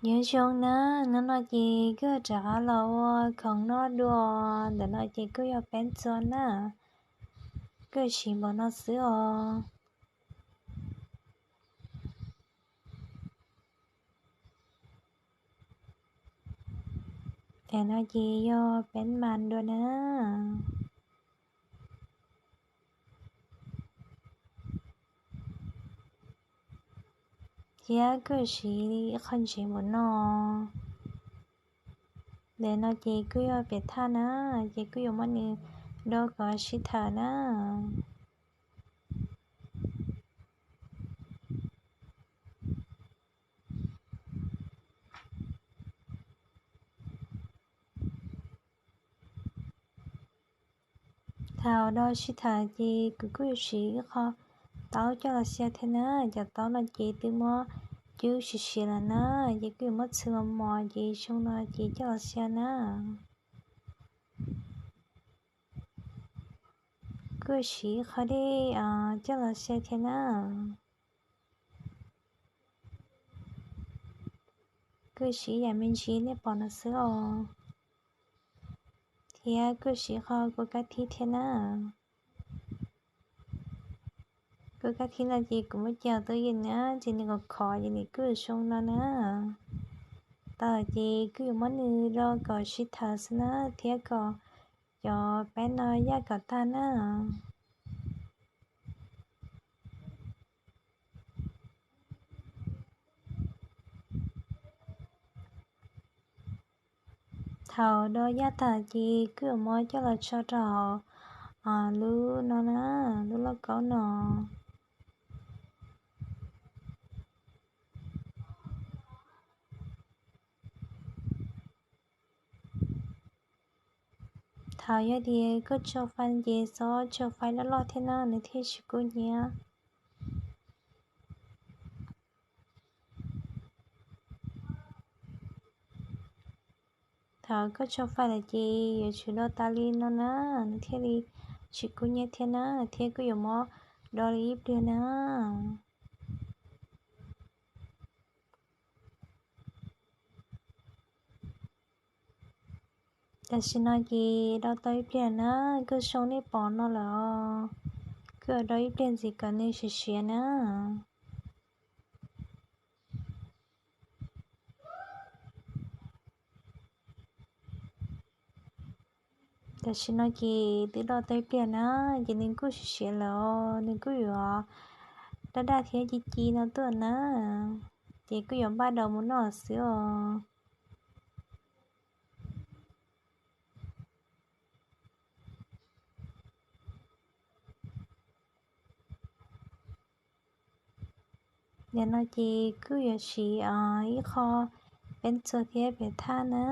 Nyob zoo na, hnub no ces kuj rov qab los ua khoom noj dua, ntawm no ces kuj yog peeb txua na, kuj siv npaum no xwb os. Ntawm no ces yog peeb mas dua na. Thiab kuj siv ib qho ntsev npaum no. Ntawm no ces kuj yog piam thaj na, ces kuj yuav muab nws do kom sib thawm na. Thaum do sib thawm ces kuv kuj yuav siv ib qho taub coj los xyaw thiab na. Cov taub no ces twb muab cub siav siav lawm na, ces kuj yuav muab txhwb mos mos ces zoo no ces coj los xyaw na. Kuj siv ib qho dej coj los xyaw thiab na. Kuj siv ib yam me ntsis nej pom no xwb os. Thiab kuj siv qho kua kab thib thiab na. Kua kab thib no ces kuv muab coj tuaj yeej na, ces nws khov khov ces nws kuj zoo no na. Tau ces kuj yuav muab nws do kom sib thawm xwb na, thiab kom cov peeb no yaj kom tag na. Thaum do yaj tag ces kuj yuav muab coj los tso rau hauv lub no na, lub lauj kaub no. Thaum yog tias koj tso fais ces txhob tso fais loj loj thiab na, nws thiaj tsis kub hnyiab. Thaum koj tso fais lawm ces yuav tsum do tas li no na, nws thiaj li tsis kub hnyiab thiab na, thiab kuj yuav muab do li ib pliag na. Tam sim no ces do tau ib pliag na, kuj zoo nej pom no lawm os. Kuj yuav do ib pliag ntxiv kom nws siav siav na. Tam sim no ces twb do tau ib pliag na, ces nws kuj siav siav lawm os, nws kuj yuav daj daj thiab ci ci no tuaj na, ces kuj yuav npaj do mus noj xwb os. Nim no ces kuj yuav siv ib qho peeb txua thiab piam thaj na.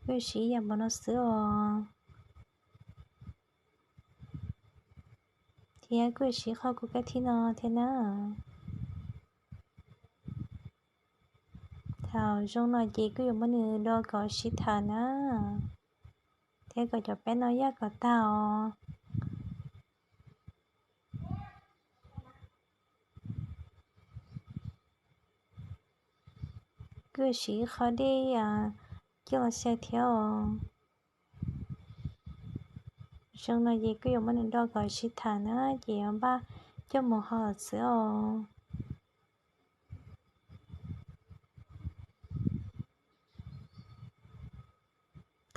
Kuj siv ib yam npaum no xwb os. Thiab kuj siv qho kua kab thib no thiab na. Thaum zoo no ces kuj yuav muab nws do kom sib thawm na, thiab kom cov peeb no yaj kom tag os. Kuj siv qho dej coj los xyaw thiab os. Zoo no ces kuj yuav muab nws do kom sib thawm na, ces yuav npaj coj mus hau xwb os.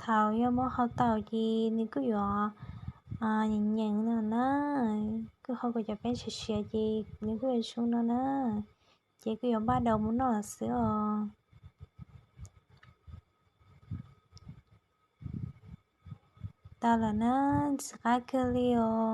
Thaum yog muab hau tau ces nws kuj yuav nyeem nyeem no na, kuj hau kom cov peeb siav siav ces nws kuj yuav zoo no na, ces kuj yuav npaj do mus noj lawm xwb os. Tau lawm na, ntxim qab kawg li os.